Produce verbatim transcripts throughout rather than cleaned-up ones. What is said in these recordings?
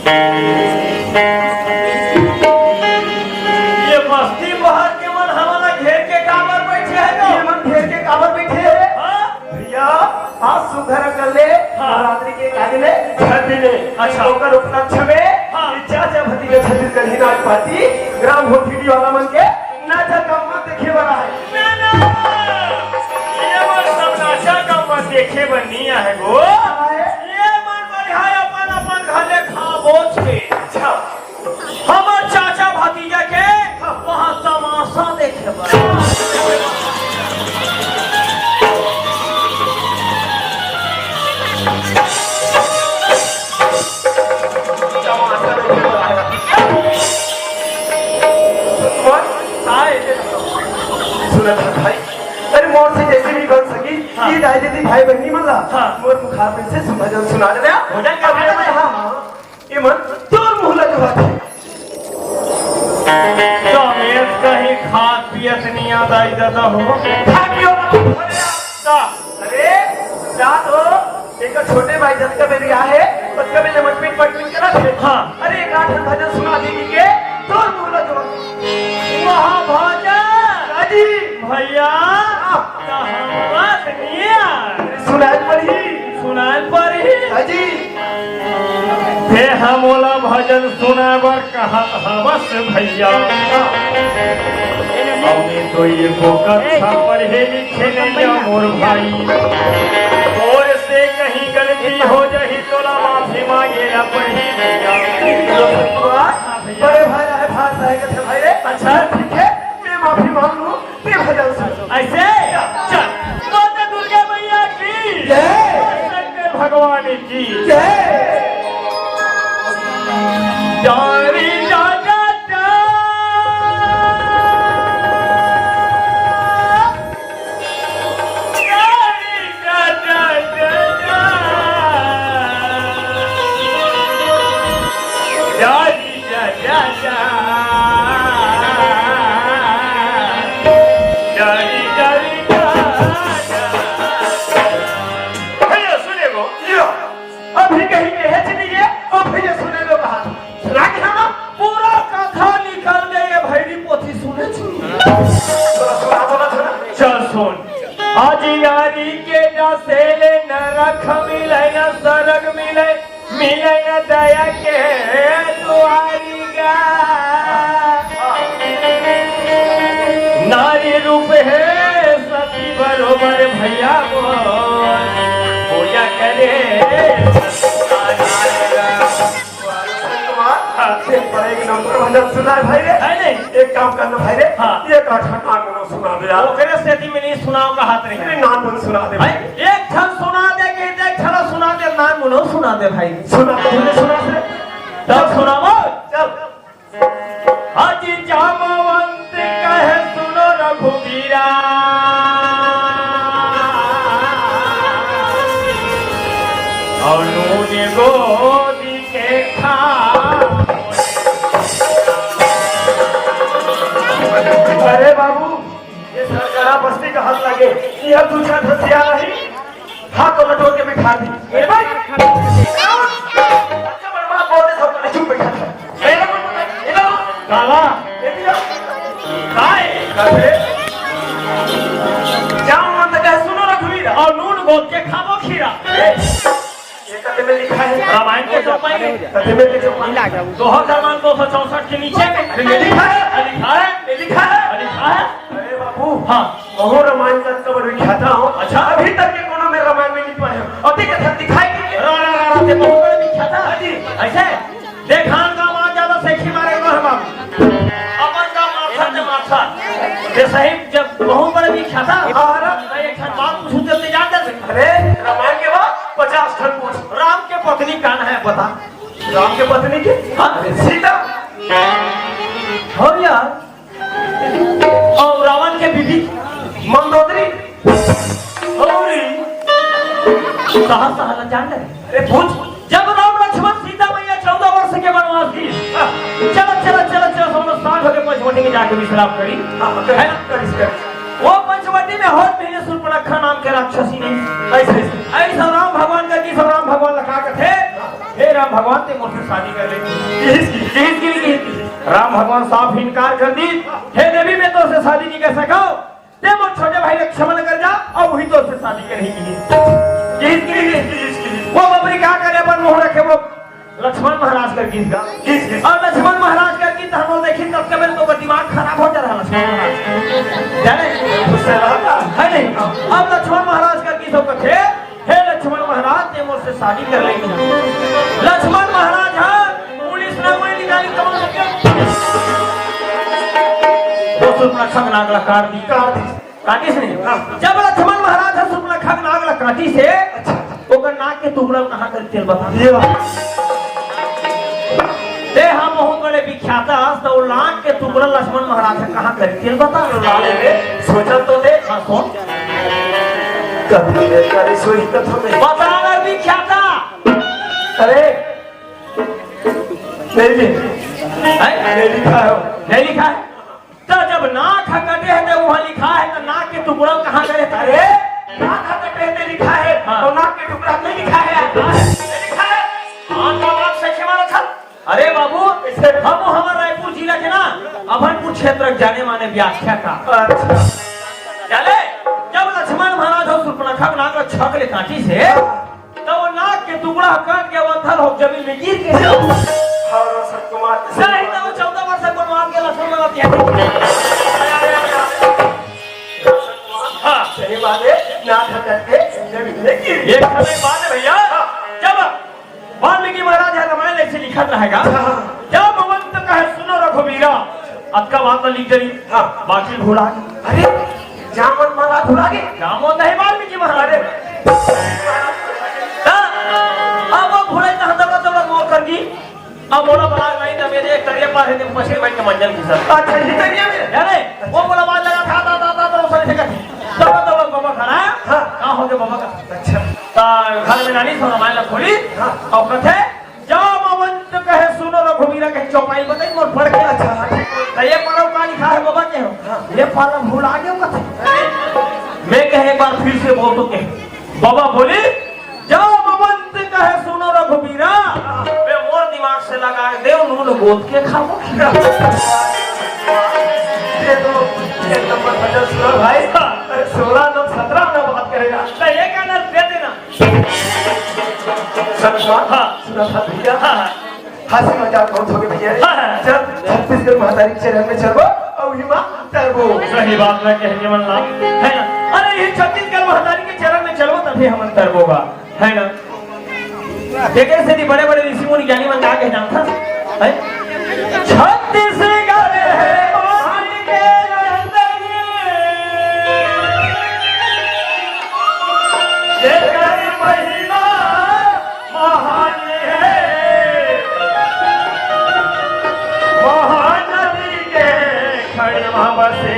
ये बस्ती बहार के मन हमन ला घेर के काबर बैठे हे गा? ये मन घेर के काबर बैठे हे? हाँ? भैया, आज सुघर कर ले, हाँ। नवरात्रि के का दिन हे? छठ दिन हे। अच्छा। ओकर उपलक्ष्य में हाँ। ये चाचा भतीजा छत्तीसगढ़ी नाच पार्टी ग्राम होठीडी वाला मन के नाचा कम्मा देखे बर आए। ना, ना, ये मन सब नाचा कम्मा देखे बर नइ आए गो। आए? ये मन बढ़िया अपन, अपन घर ले खा बोझ के। अच्छा। हमर चाचा भतीजा के वहाँ तमाशा देखे बर। तमाशा देखे बर आए। सुन, सुनत हस भाई, अरे मोर से जइसे भी बन सकी, हाँ। ये दाई दीदी भाई बहिनी मन ला, हाँ। मोर मुखार में से भजन सुना दे। भजन का भजन? हाँ, हाँ। ये मन तोर मुँह ला जोहाथे। तो मैं कहीं खात पियत नइ आय दाई ददा हो। खा पियो ना, भजन। का? अरे, जा तो, एक छोटे भाई जतका बेर आए हे, ओतका बेर ले मटमिट, मटमिट करत हे। हाँ। अरे, एक आध भजन सुना दे के, तोर मुँह ला जोहाथे। वाह भजन। हाँ जी। भैया, हाँ। त हमर बात नइ आय। सुनाए पड़ही। सुनाए पड़ही। हाँ जी। हे हमोला भजन सुनाए बर कहत हवस भैया। अउ मैं तो ये बोकर छापर हे लिखे नइ जा मोर भाई। तोर से कहीं गलती हो जाही तोला माफी मांगे ला पड़ही भैया। बड़े भाई आए, भाई साहब के भाई रे। अच्छा। ठीक है, मैं माफी मांग लूं। ते भजन सुन। ऐसे? चल। माता दुर्गा मैया की जय। शंकर भगवान की जय। डारी डाडा डा। डारी डाडा डा। डारी जा, जा, जा। डारी, डारी, जा, जा। भैया सुने गो। यो, अभी कहीं के है चली गया, ओ भैया सुने गो कहा था। सुना के हम पूरा कथा निकल गई है, भैरी पोथी सुने छी। थोड़ा सुना बोला था ना। चल सुन। आज नारी के डसेले नरक मिले न सरग मिले, मिले न दया के दुआरी गा। नारी रूप हे सती बरोबर भैया मोर, पूजा करे। हाँ। एक बड़ा एक नंबर भजन सुना है भाई रे। है नहीं? एक काम करना भाई रे, हाँ। एक आध नाम सुना दे यार। ओकरे सेती में नहीं सुनाओ का हाथ नहीं। अरे नाम सुना दे भाई। एक ठन सुना दे के एक ठन सुना दे, नाम मुनो सुना दे भाई। सुना, तूने सुना से। तब सुनाओ। चल। अजी जामवंत कहे सुनो रघुबीरा। और नून गोदी के खा। अरे बाबू, ये सरगड़ा बस्ती का हाथ लगे, ये दू चार ठन सियान नहीं, हाथ तो बटोर के बिठा दी। ए भाई, अच्छा बड़वा बोलते सब पहले चुप बैठा था। ए, ए, ए, काला, ए, भैया, काय? अरे, क्या मन तक है? सुनो रघुवीर। और नून गोद के खाबो खीरा। ए, ये कते में लिखा है? रामायण के चौपाई में। कते में के चौपाई? दो हज़ार मान दो सौ चौसठ के नीचे में। अरे, ये लिखा है? लिखा है? ये लिखा है? लिखा है? अरे बाबू, हाँ। बहुत रामायण का इतना बड़ा विख्याता हूँ। अच्छा। अभी तक के कोनो में रामायण में नहीं पढ़े हो। अभी के साथ दिखाई दीजिए। रा, रा, रा, रा, ते बहुत बड़ा विख्याता। हाँ जी। ऐसे? देखान का मार ज्यादा सेखी मारे को है बाबू। अपन का माथा ते माथा। ये सही जब बहुत बड़ा विख्याता। हाँ, हाँ। तो एक ठन बात पूछूं ते जान दे। अरे, रामायण के बाद पचास ठन पूछ। राम के पत्नी कौन है बता? राम के पत्नी के? हाँ। अरे, सीता। हो यार। और रावण के बीबी मंदोदरी। और कहाँ सहाला जान रहे? अरे पूछ। जब राम लक्ष्मण सीता मैया चौदह वर्ष के वनवास की, चलो, चलो, चलो, चलो, सब लोग सांझ होके पंचवटी में जाके विश्राम करी। हाँ, करी, है ना? करी, करी। वो पंचवटी में होत महीने सूर्पणखा नाम के राक्षसी ने ऐसे, ऐसे। ऐसा राम भगवान का जी, सब राम भगवान लगा के थे। हे राम भगवान, ते मोर से शादी कर ले। किहिस, किहिस, किहिस, किहिस। राम भगवान साफ इनकार कर दिस, हे देवी, मैं तोर से शादी नहीं कर सकव, ते मोर छोटे भाई लक्ष्मण कर जा, अउ वही तोर से शादी करही, किहिस। किहिस, किहिस, किहिस। वो बबरी का करे, अपन मुंह रखे, वो लक्ष्मण महाराज कर गिस गा। किहिस, किहिस। अउ लक्ष्मण महाराज कर गिस, त हमन देखिन, तब के बेर तो ओकर दिमाग खराब हो जा रहा लक्ष्मण महाराज। जाने? गुस्सा रहता। है नहीं? अब लक्ष्मण महाराज कर गिस, तो कथे, हे लक्ष्मण महाराज, ते मोर से शादी कर ले। लक्ष्मण महाराज ह पुलिस ना कोई निकाली, तब वो सूर्पनखा के नाक ला काट दिस। काट दिस। काटिस नहीं? हाँ। जब लक्ष्मण महाराज ह सूर्पनखा के नाक ला काटिस हे, अच्छा। ओकर नाक के टुकड़ा कहाँ कर, तेला बता। ये बात। ते हा बहुत बड़े विख्यात हस, त वो नाक के टुकड़ा लक्ष्मण महाराज ह कहाँ कर, तेला बता। साले रे, सोचा तो दे। हाँ, सोच। कभी ले करे सोई तो थोड़े। बता ना विख्याता। अरे, नहीं, नहीं। हैं? नहीं लिखा है। नहीं लिखा है? त जब नाक ह कटे हे, त वहाँ लिखा है, त नाक के टुकड़ा कहाँ करे? अरे, नाक ह कटे हे, त लिखा है, हाँ। तो नाक के टुकड़ा नहीं लिखा है। हाँ। नहीं लिखा है। हाँ, तो आप सच मारा था। अरे बाबू, कैसे? हम हमार रायपुर जिला के ना, अभनपुर क्षेत्र के जाने माने व्याख्याता। अच्छा। जाने, जब लक्ष्मण महाराज ह सूर्पनखा के नाक ला छक ले काटिस हे, त वो नाक के टुकड़ा ह कट के पत्थर हो जमीन में गिर गे। और वो सतकुमार नहीं, त वो चौदह वर्ष के वनवास के लक्ष्मण लगा दिया। हाँ। सही बात है, नाक ह कट के जमीन में गिर गे। ये सही बात है भैया। जब वाल्मीकि महाराज ह रामायण ऐसे लिखत रहेगा, हाँ। जब अंत कहे सुनो रघुबीरा, अतका बात लिख देनी, हाँ। बाकी भुला गे। अरे, जामवंत महाराज भुला गे? जामवंत नहीं, वाल्मीकि महाराज। अरे। हाँ, अब वो भुला कहाँ दबड़ा दबड़ा मोर कर दी? अब बोला बड़ा नहीं, तब ये एक तरिया पार है, तो पछिल बैठ के मंजन की सर। अच्छा, ये तरिया में? अरे, वो बोला बात लगा था, था, था, था, तो उसने कहा, दबड़ा दबड़ा गोबर खाना, हाँ। कहाँ हो गया बाबा का? अच्छा। त घर में नानी सो रामायण ला खोली, हाँ। अउ कथे, जामवंत कहे सुनो रघुबीरा के चौपाई बताई मोर पढ़ के। अच्छा, हाँ, ठीक। त ये पढ़ो का लिखा है बाबा के हो? हाँ। ये पढ़ो भुला गे कथे। मैं कहे एक बार फिर से बोल तो कहे। बाबा बोली, जामवंत कहे सुनो रघुबीरा, मैं मोर दिमाग से लगा देव नून गोद के खाबो। ये तो एक नंबर भजन सुना भाई। हाँ। सोलह नौ सत्रह में बात करेगा। त ये गाना दे देना। सर, सुना? हाँ। सुना था भैया? हाँ, हाँ। हंसी मजाक बहुत हो गया भैया। हाँ, हाँ। चल, छत्तीसगढ़ महतारी के चरण में चलबो, अउ हिमा तरबो। सही बात मैं कहने मन ला, है ना? अरे, ये छत्तीसगढ़ महतारी के चरण में चलबो, तभी हमन तरबो बा, है ना? देखे से भी बड़े-बड़े ऋषि मुनि ज्ञानी मन का कह जानता है? छत्तीसगढ़ है महान के नंदनी। जेकर महिमा महान है, महानदी के खड़वा बसे।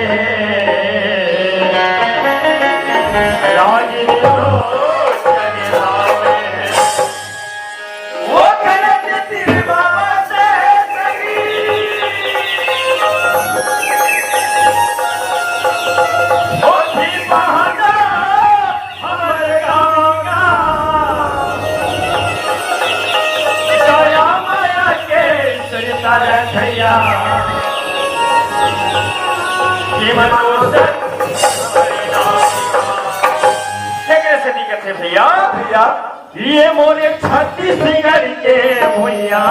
रागिनी लोचन राम है। वो करत तिरवा से सगी। वो भी बहाना हमर गाँव का। दया माया के सरिता रखैया। जीवन को सत हमर गाँव का। एकरे सेती कथे भैया, भैया, ये मोरे छत्तीसगढ़ के भुइयां,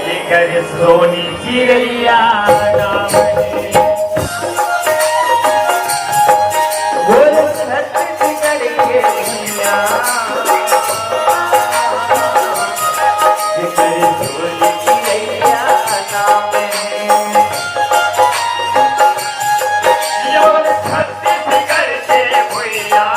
जेकर सोनी चिरैया नाम हे। मोरे छत्तीसगढ़ के भुइयां, जेकर सोनी चिरैया नाम हे। ये मोरे छत्तीसगढ़ के भुइयां,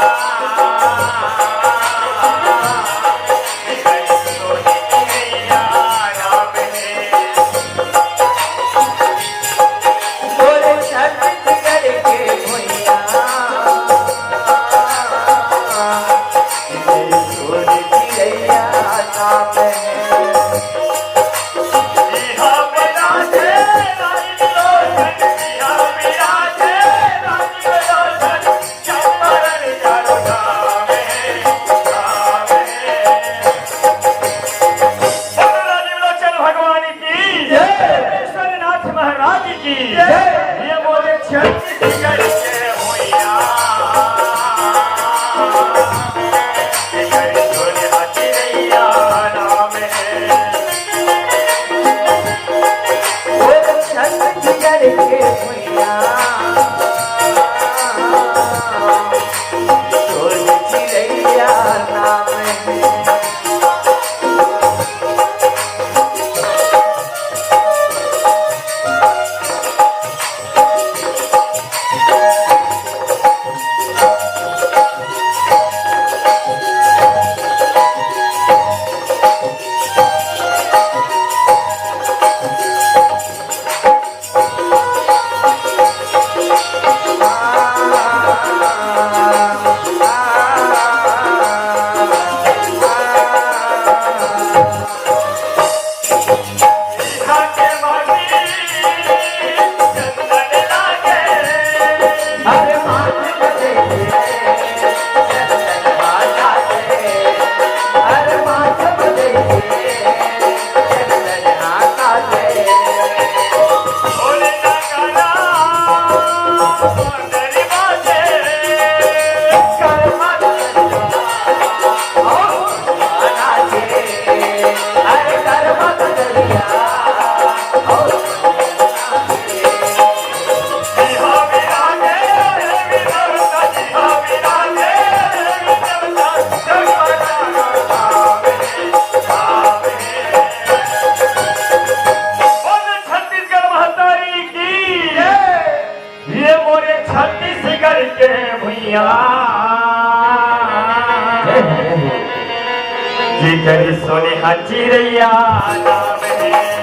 करी सोने हा चिरैया नाम हे।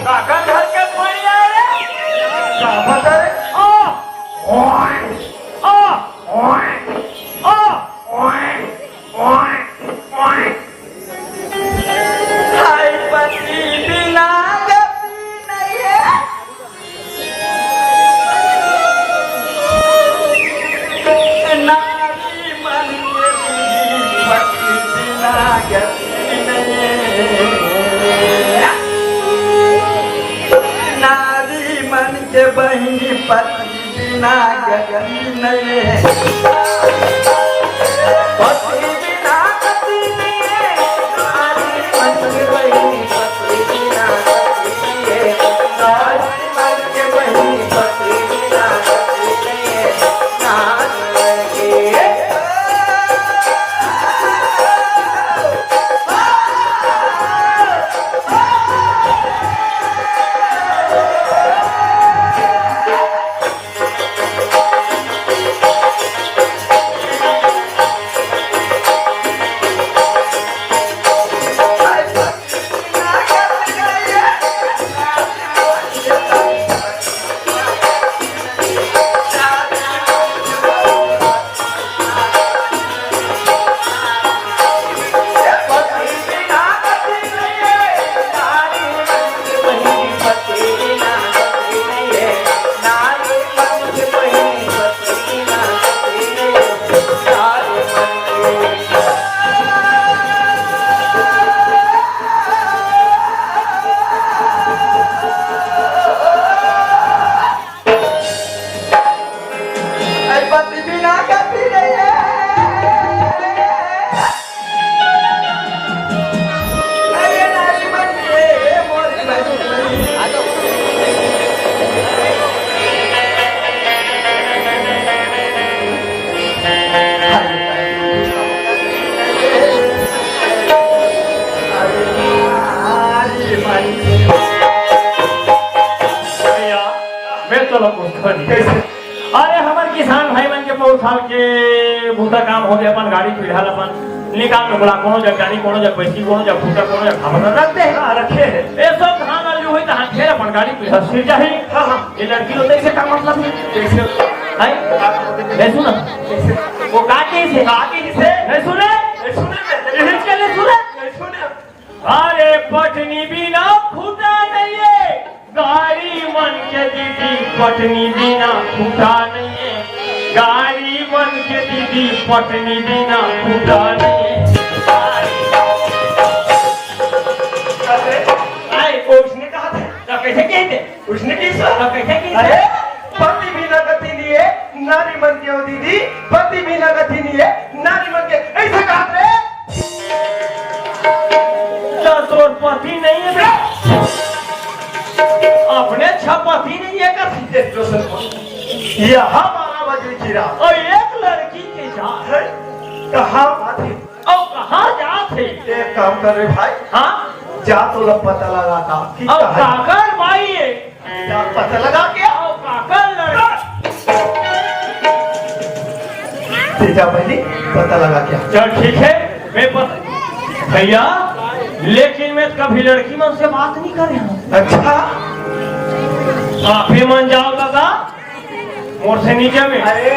काकर घर के पानी आए रे? का पता रे? आ! ओए! आ! ओए! आ! ओए! ओए! ओए! हाय पति बिना गति नहीं है। नारी मन के विधि पति बिना गति नहीं। नारी मन के बहिनी पति बिना गति नहीं। पति बिना गति नहीं। नारी मन के बहिनी पति बिना गति नहीं। नारी कइसे? अरे, हमर किसान भाई मन के पउर साल के बूता काम होगे, अपन गाड़ी पीढ़ा ल अपन निकाल नुकला, कोनो जग गाड़ी, कोनो जग भैंसी, कोनो जग कुत्ता, कोनो जग खाबा रखथे। हाँ, रखे हे। ए सब धान आलू होई, तहाँ फेर अपन गाड़ी पीढ़ा सिर जाही। हाँ, हाँ। ये लड़की लोग से का मतलब हे? कइसे? हैं? ए, सुन। कइसे? वो का कहिस हे? का कहिस हे? नहीं सुने? नहीं सुने मैं। यही के लिए सुने? नहीं सुने। अरे पत्नी बिना खूटा नइये, गाड़ी मन के दीदी, पत्नी बिना खूटा नइये, गाड़ी मन के दीदी, पत्नी बिना खूटा नइये। अरे, आय, उसने कहा था। तो कइसे कहिथे? उसने कहिस हे? तो कइसे कहिथे? अरे, पति बिना गति नइये, नारी मन के ओ दीदी, पति बिना गति नइये, नारी मन के, अइसे कहा रे। त तोर पति नइये बे? अपने छपति नइये का सीधे स्टेशन पर। यहाँ बारह बजे की रात। अउ एक लड़की के जात हे। कहाँ बात हे? अउ कहाँ जात हे? एक काम कर रे भाई। हाँ? जा तो ला पता लगा का कि अउ कहाँ काकर बाई हे? जा पता लगा के आओ, काकर लड़की। तेजा बहिनी, पता लगा के आ। चल ठीक हे, मैं पता, भैया, लेकिन मैं कभी लड़की मन से बात नहीं करे हूँ। अच्छा। आप ही मन जाओ दादा, मोर से नीचे में। अरे,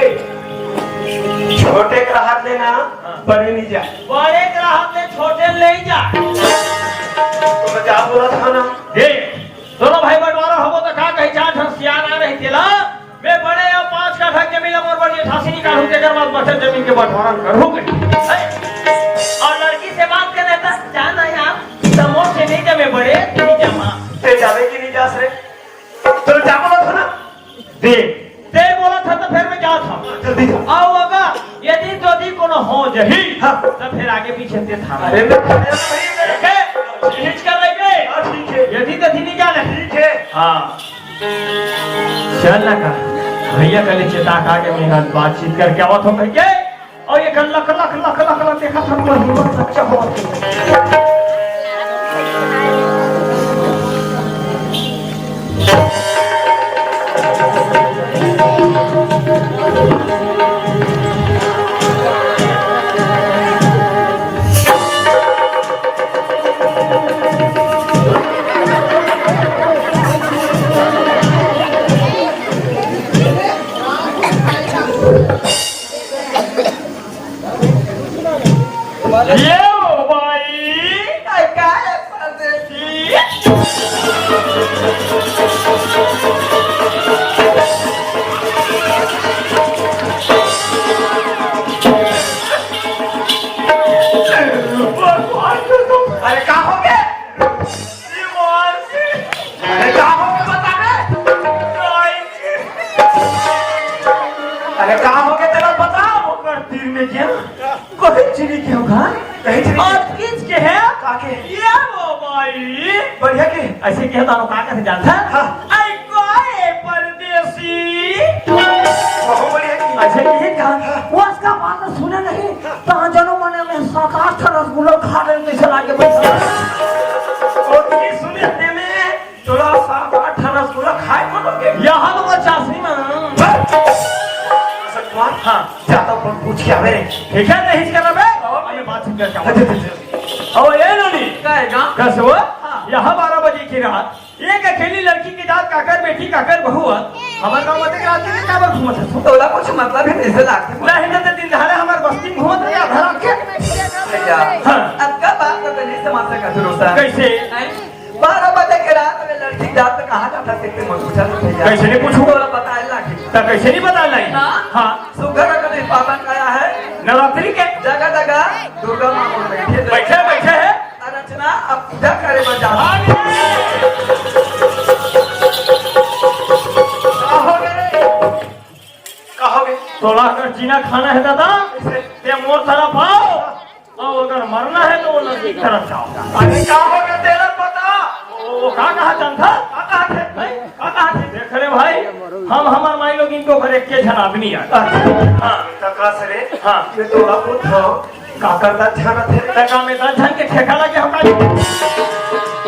छोटे ग्राहक ले ना, हाँ। बड़े नहीं जा। बड़े ग्राहक ले छोटे नहीं जा। तो मैं जा बोला था ना। देख, दोनों भाई बंटवारा होबो त का कही, चार झन सियान आ रही तेला, मैं बड़े अउ पाँच कट्ठा जमीन ला मोर बर जेठासी निकालहूँ, तेकर बाद बचत जमीन के बंटवारा करहूँ कही। अउ लड़की से बात करे त जाना यार, त मोर से नहीं जमे बड़े, नहीं जमा। ते जाबे कि नहीं जास रे? तो जा बोला था ना। देख, ते बोला था तो फिर मैं जात हूँ। जल्दी जा। अउ अगर यदि तोदी कोनो हो जही, हाँ। तो फिर आगे पीछे ते था। अरे मैं खड़े नहीं मेरे। ठीक हे? हिच कर रही बे। हाँ, ठीक हे। यदि तोदी नहीं जाने। ठीक हे। हाँ। चल ना का, भैया कल चेता का के मेरा बातचीत करके आवत हो कहिके। अउ ये लक, लक, लक, लक, लक, देखा था, पूरा हिम्मत सच्चा हुआ। ये ओ बाई, काय, काय परदेसी? अरे, का हो गे? अरे, का हो गे बता बे? अरे, का हो गे तेला बता? ओकर तीर में क्या? कहीं चीनी के होगा? कहीं चीनी के? अतकिच के हे? का के? ये ओ बाई। बढ़िया के? अइसे के तानो का कथे जानत हे? हाँ। अई काय परदेसी। बहुत बढ़िया की। अइसे के का? हाँ। वो उसका बात सुने नहीं। हाँ। तो जनो मने में सात आठ रसगुल्ला खा ले, जइसे लागे बइठे। अउ ये सुने ते में तोला सात आठ ठन रसगुल्ला खाए को लोगे? यहाँ तो बच्चा सी में। सतवान? हाँ। जाता हूँ, पूछ के आवे रे। ठीक हे, नहीं हिचका बे। अउ मैं बातचीत करके आऊँ। अच्छा, अच्छा, अच्छा। अउ ये नोनी। का हे गा? कस वो? हाँ। यहाँ बारह बजे की रात, एक अकेली लड़की के जात काकर बेटी, काकर बहू हे। हमर गाँव में देख रात के काबर घूमत हे? तोला कुछ मतलब हे, जइसे लागथे। नहीं, नहीं, दिन दहाड़े हमर बस्ती में घूमत रहे, आधा रात के। भैया, हाँ। अब का बात तो नहीं समझ सका तू, रोसा। कइसे? हैं? बारह बजे के रात में लड़की जात कहाँ जाता, तेरे से मत पूछा तो भैया। कइसे नहीं पूछूं? तोला बताए लागी। त कइसे नहीं बताए लागी? हाँ। हाँ। सुघर अगर पावन आया है। नवरात्रि के। जगह जगह दुर्गा माँ मोर बइठे हे। बइठे, बइठे हे। अउ रचना अब पूजा करे बर जात हे। का हो गे रे? का हो गे? तोला अगर जीना खाना हे दादा, कइसे? ते मोर तरफ आओ। अउ अगर मरना हे तो वो नदी तरफ जाओ। अरे का हो गे तेला बता। वो का कहा जानत हे? का कहा थे? हैं? का कहा थे? देख रे भाई, हम हमर माई लोगिन के ऊपर एक के झन आदमी आए। अच्छा। हाँ। त कस रे? हाँ। मैं तोला पूछत हँव, काकर दस झन आथे रे? त का मैं दस झन के ठेका लगे हँव का?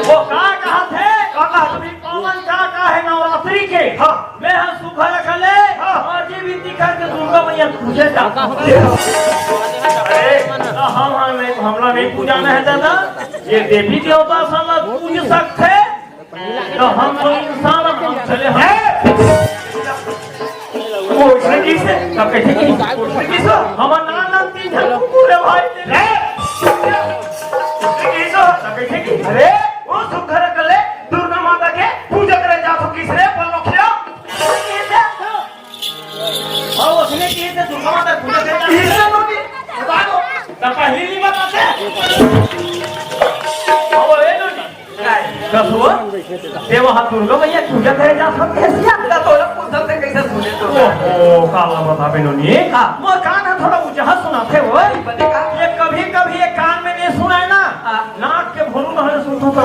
वो का कहा थे? का कहा थे? अभी पावन का का हे नवरात्रि के? हाँ। मैं ह सुघर अकन पूजा जाता। अरे, तो हम, हम नहीं, हमला नहीं पूजाना है दादा। ये देवी देवता साला पूज सकथे, तो हम तो इंसान, हम चले हम। वो उसने किसे? तब कैसे की? उसने किसे? हमर नान नान तीन झन कुकुर है भाई। उसने किसे? तब कैसे की? अरे, वो सुघर कर ले, दुर्गा माता के पूजा करे जाथो किसरे पल्लोखिया? हाँ, उसने किए थे दुर्गा माता पूजा करता है। इससे तो नहीं, बता दो। तो पहले नहीं बताते। अब ये तो नहीं। कस हुआ? ते वहाँ दुर्गा मैया पूजा करे जा सकते हैं, सिया। ना तो ना पूछते कैसे सुने तो। ओहो, काला बता बेनोनी। हाँ। मोर कान है थोड़ा ऊंचा सुनाथे वो। बने का? ये कभी-कभी ये कान में नहीं सुनाए ना। हाँ। नाक के भोरू में सुनता था।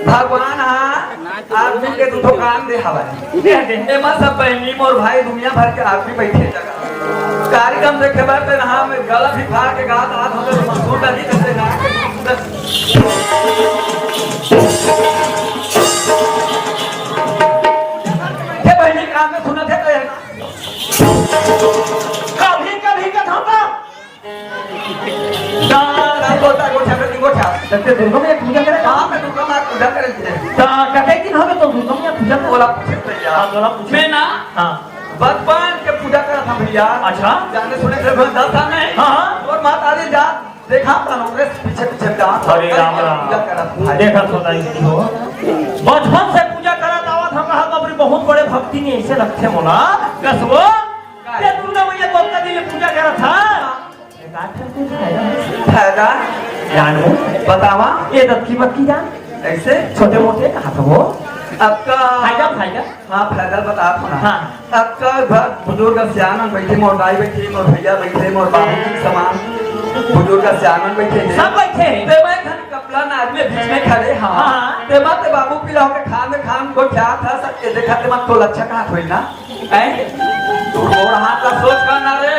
भगवान हाँ। आदमी के दू ठो कान दे हवय। दे, दे। एमा सब बहिनी मोर भाई दुनिया भर के आदमी बइठे जगह। कार्यक्रम देखे बर ते नहा में गला भी फाड़ के गात आत होते तो मसूर डाली जैसे नाक के हे बहिनी कान में सुनत हे तो ये ना। कभी, कभी का धोखा। ता, ता, गोठा, गोठा, गोठा। तब ते दुर्गा मैया पूजा करे? हाँ, मैं दुर्गा माँ पूजा करे थे। ता, कते दिन होगे तो दुर्गा मैया पूजा करे? तोला पूछे भैया। हाँ, तोला पूछे। मैं ना, हाँ। बचपन के पूजा करत हँव भैया। अच्छा। जाने सुने थे, मैं दस साल नहीं। हाँ, हाँ। और माता जी जा, देखा था ना, ओकरे पीछे, पीछे डांस अरे करत राम, राम। पूजा करत भाई। देखा तो दाई जी हो। बचपन से पूजा करत आवत हँव, कहा बाप रे, बहुत बड़े भक्ति में ऐसे लगथे मोला। कस वो? ये दुर्गा मैया तो कभी ले पूजा करत हँव। फायदा? जानू। बतावा। ये दबकी बक्की जान। ऐसे? छोटे मोटे कहा तो वो। आपका फायदा, फायदा। हाँ, फायदा बता थोड़ा। हाँ। आपका घर बुजुर्ग सियान बइठे, मोर दाई बइठे, मोर भैया बइठे, मोर बाबू जी समान बुजुर्ग सियान बइठे हैं। सब बइठे हैं। ते मैं खाली कपला नार में बीच में खड़े, हाँ। हाँ। ते मैं ते बाबू पिला होके खान में खान को क्या था, सब ये देखा ते मैं तो लच्छा कहाँ थोड़ी ना। हैं? तू मोर हाथ ला सोच कर ना रे।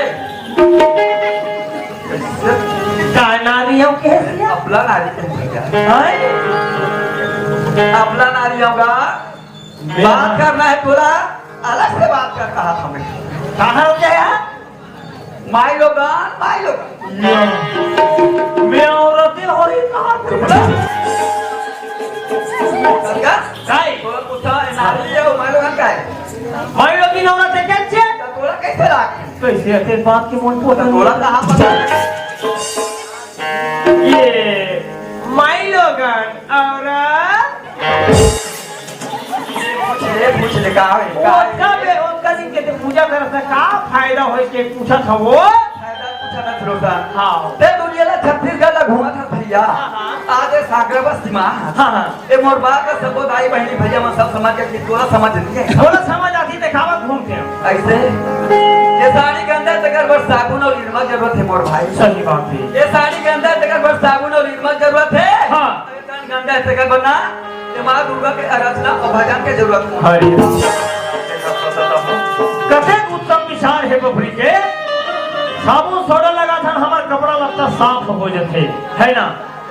का नारी हो के है? अपला नारी के भैया। हैं? अपला नारी होगा। बात करना है तोला, अलग से बात करता है हमें। कहाँ हो गया यार? माई लोगन, माई लोगन। मैं औरतें हो रही कहाँ से? का? काय? तोला पूछा है, नारी है, माई लोगन का है? माई लोगन औरत है क्या? तो तोला कैसे लाग? कैसे आते बात के मन को तो तोला कहाँ पता? ये माई लोगन और पूछ ले, पूछ ले, का है? का है? ओतका बे, ओतका दिन के ते पूजा करत था, का फायदा होय के पूछत हव वो? फायदा पूछत हव, श्रोता। हाँ। ते दुनिया ला छत्तीसगढ़ ला घूमत हस भैया। हाँ, हाँ। आज ये सागर बस दिमाग। हाँ, हाँ। ए मोर बात का सबो दाई बहिनी भैया मन सब समझ के कि तोला समझ नहीं है। तोला समझ आती ते काबर घूमते हो? ऐसे? ये साड़ी के अंदर तेकर बर साबुन और निरमा जरूरत है मोर भाई। सही बात है। ये साड़ी के अंदर तेकर बर साबुन और निरमा जरूरत है। हाँ। ये तन गंदा है तेकर बर ना, ये माँ दुर्गा के आराधना और भजन के जरूरत है। हरे राम। कतेक उत्तम विचार है बबरी के। साबुन सोडा लगाथन, हमर कपड़ा लत्ता साफ हो जथे, है ना?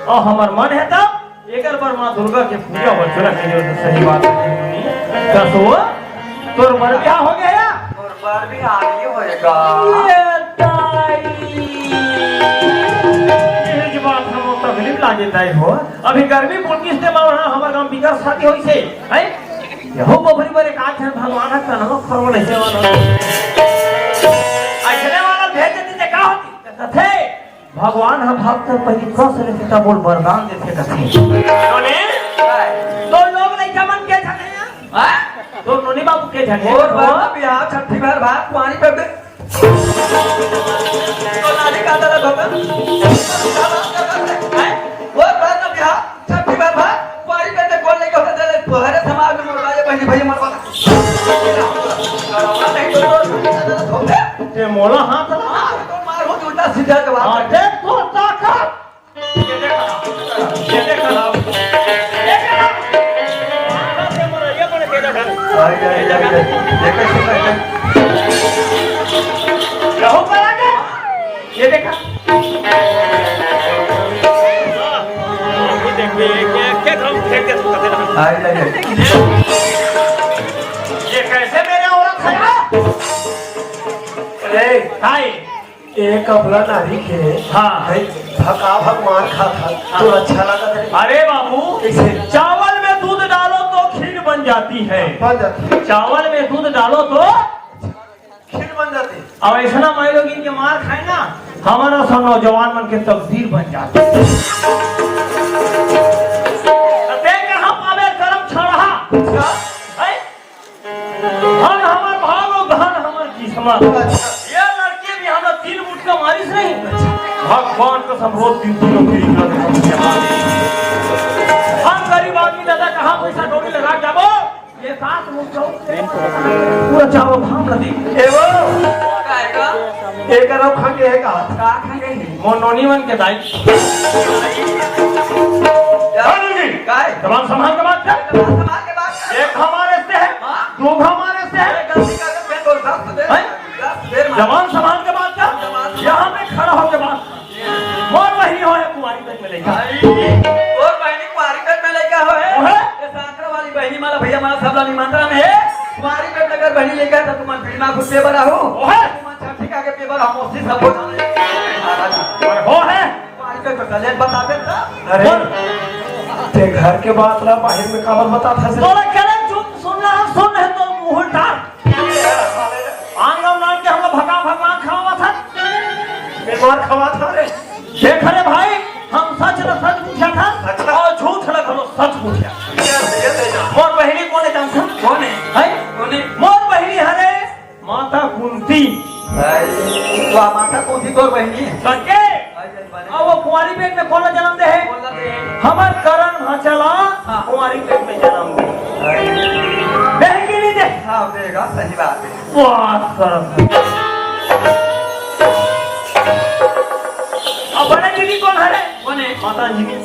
और हमर मन है तब एकर बर माँ दुर्गा के पूजा हो, चला के जो सही बात है। कस वो? तोर बर बिहाव हो गया या? तोर बर बिहाव नहीं होएगा। ये दाई। ये जो बात हम तकलीफ लागे दाई हो। अभी गर्मी पुलकिस ने मारा हमर गांव बिगर शादी होई से, हैं? यहो बबरी बर एक आध झन भगवान ह कनवा खरवा नहीं से वाला। अइसने वाला भेज देती ते का होती? कथे भगवान ह भक्त पहिली कस लेथे त बोल वरदान देथे कथे। नोनी, तो लोग लइका मन के झन हे? हाँ? तो नोनी बाबू के झन हे? और बाबा बिहाव छठी भर भात पानी कर दे। तो नानी का दला धोकर। हैं? और बात बिहाव छठी भर भात पानी कर दे, कौन लेके होते तेरे तोहरे समाज में मरवा, ये बहनी भैया मरवा। ते मोला हाथ ला। हाँ, तो मार हो, उल्टा सीधा जवाब। हाँ, देख तो ताकत। ये देखा, ये देखा, ये देखा। ये देखा। ये कैसे करते हैं? रहू करा के? ये देखा। ये देखो, ये क्या, क्या करूँ? फेंक दे, तू कहते ना। आई, आई, आई। ये कैसे मेरे औरत अरे, हाय। एक अबला नारी के हाँ। है, भका भक मार खात हस, हाँ। तो अच्छा लागत हे? अरे बाबू, कैसे? चावल में दूध डालो तो खीर बन जाती है। बन जाती है। चावल में दूध डालो तो खीर बन जाती है। अब ऐसा ना माई लोग इनके मार खाए ना, हमारा सा नौजवान मन के तकदीर बन जाती है। तो देख कहाँ पावे करम छड़हा। अच्छा। है? धन हमर भाग अउ धन हमर किस्मत। अच्छा। ये लड़की भी हमरा तीन मुटका मारिस नहीं। भगवान कसम, रोज दिन तीनों पीढ़ी का देखो। हम गरीब आदमी दादा कहाँ पैसा कौड़ी लगा जाबो? ये सात मुटका पूरा चावल धान कर दी। ए वो, का हे का? एकर अउ खंगे हे का? का खंगे हे? मोर नोनी मन के दाई। का? हाँ, नोनी। का हे? जबान संभाल के बात कर। जबान संभाल के बात कर। एक हमारे से है, हाँ। दो हमारे से है। ये गलती करके मैं तो दस दे, हैं? दस दे मार। जबान संभाल के बात कर। जबान संभाल। यहाँ पे खड़ा होके बात कर। मोर बहिनी होय कुंवारी पेट में लइका। भाई, तोर बहिनी कुंवारी पेट में लइका होय। ओहे। ये सांकरा वाली बहिनी माला भैया माला सबला निमंत्रण हे। कुंवारी पेट में अगर बहिनी लइका हे तो तुमन बीड़ी में घुस पेबर आहू। ओहे। तुमन छठी का के पेबर हम ओसी सब हो जाने। अरे हो हे। कुंवारी पेट में कलेन बताबे त। अरे, बोल। ते घर के बात ला बाहिर में काबर बताथस? तोला कलेन चुप सुनना हे, सुन नहीं तो मुंह उल्टा। आन गाँव नान के हमला भका भक मार खवावत हस। मैं मार खवावत हँव रे। देख रे भाई, हम सच ल सच पूछत हन अच्छा। अउ झूठ ल घलो सच पूछत हन। ये ले जा। मोर बहिनी कोन हे जानथस? कोन हे? हैं? कोन हे? मोर बहिनी हरे माता कुंती। भाई, वाह, माता कुंती तोर बहिनी हे। सके? भाई, भाई, भाई। अउ वो कुंवारी पेट में कोन ला जनम दे हे? कोन ला दे हे? हमर करण भांचा ला हाँ। कुंवारी पेट में जनम दे। भाई। देहे कि नहीं दे? हाँ, देगा, सही बात हे। वाह, सरस। अब बड़े दीदी कोन हरे? कोन हे? माता अंजनी।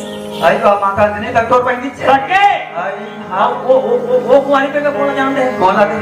भाई, तो आप माता अंजनी तक तोर बहिनी हे। सके? भाई, हाँ। वो, वो, वो, वो कुंवारी पेट में कोन ला जनम दे हे? कोन ला दे हे?